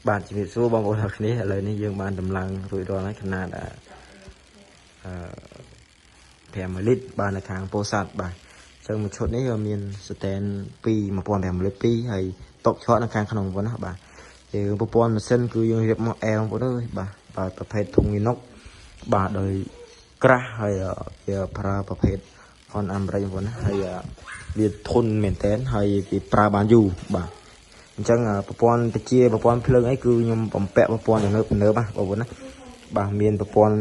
បាទជំរាបសួរបងប្អូនទាំងគ្នាឥឡូវនេះយើងបានតម្លើងរួចរាល់ហើយຂະຫນាតអឺ5លីត្របាទនៅខាងពោធិ៍សាត់បាទអញ្ចឹងមួយឈុតនេះក៏មាន stand 2 1500លីត្រ2ហើយតុកឆក់នៅខាងក្នុងបងណាបាទយើងប្រព័ន្ធម៉ាស៊ីនគឺយើងរៀបមកអែបងប្អូនអើយបាទបាទប្រភេទធុងមីណុកបាទដោយក្រាស់ហើយវាប្រើប្រភេទហនអាមេរិកបងប្អូនណាហើយវាធន់មែនតើហើយវាប្រើបានយូរបាទអញ្ចឹងប្រព័ន្ធតិចប្រព័ន្ធភ្លើងអីគឺខ្ញុំបំពាក់ប្រព័ន្ធទំនើបទំនើបណាបងប្អូនណាបាទមានប្រព័ន្ធ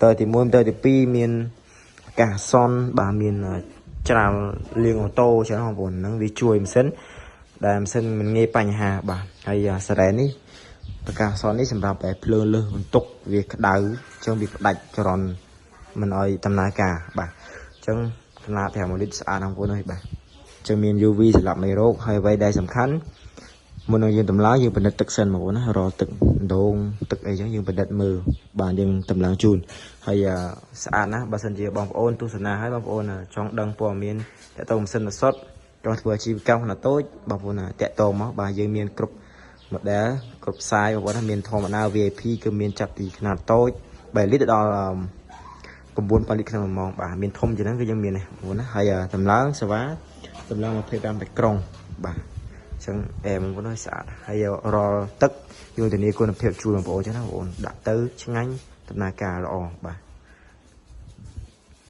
តើទី1តើទី2មានអាកាសអាសន្នបាទមានច្រាលលាង auto ចឹងបងប្អូនហ្នឹងវាជួយម៉ាស៊ីនដែលម៉ាស៊ីនមិនងាយបញ្ហាបាទហើយសារ៉ែនេះប្រកាសអាសន្ននេះសម្រាប់តែភ្លើងលើសបន្ទុកវាក្តៅអញ្ចឹងវាផ្ដាច់ចរន្តមិនឲ្យដំណើរការបាទអញ្ចឹងຂະຫນាត5លីត្រស្អាតបងប្អូនអើយបាទអញ្ចឹងមាន UV សម្រាប់មេរោគហើយអ្វីដែលសំខាន់មុននឹងយើងតម្លើងយើងពិនិត្យទឹកសិនបងប្អូនណារាល់ទឹកដងទឹកអីចឹងយើងពិនិត្យមើលបាទយើងតម្លើងជូនហើយស្អាតណាស់បើសិនជាបងប្អូនទស្សនាហើយបងប្អូនចង់ដឹងព័ត៌មានតទៅម៉ាស៊ីនម៉ាសុតចង់ធ្វើអាជីវកម្មខ្នាតតូចបងប្អូនតាក់ទងមកបាទយើងមានគ្រប់ model គ្រប់ size បងប្អូនណាមានធម្មតា VIP គឺមានចាប់ពីខ្នាតតូច3លីត្រដល់9លីត្រក្នុងមួយម៉ោងបាទមានធំជាងហ្នឹងគឺយើងមានដែរបងប្អូនណាហើយតម្លើងសេវាតម្លើង25មីក្រុងបាទអញ្ចឹងអែបងប្អូនអើយស្អាតហើយរាល់ទឹកយើងធានាគុណភាពជូនបងប្អូនចឹងណាបងប្អូនដាក់ទៅឆ្ងាញ់ដំណើរការល្អបាទ។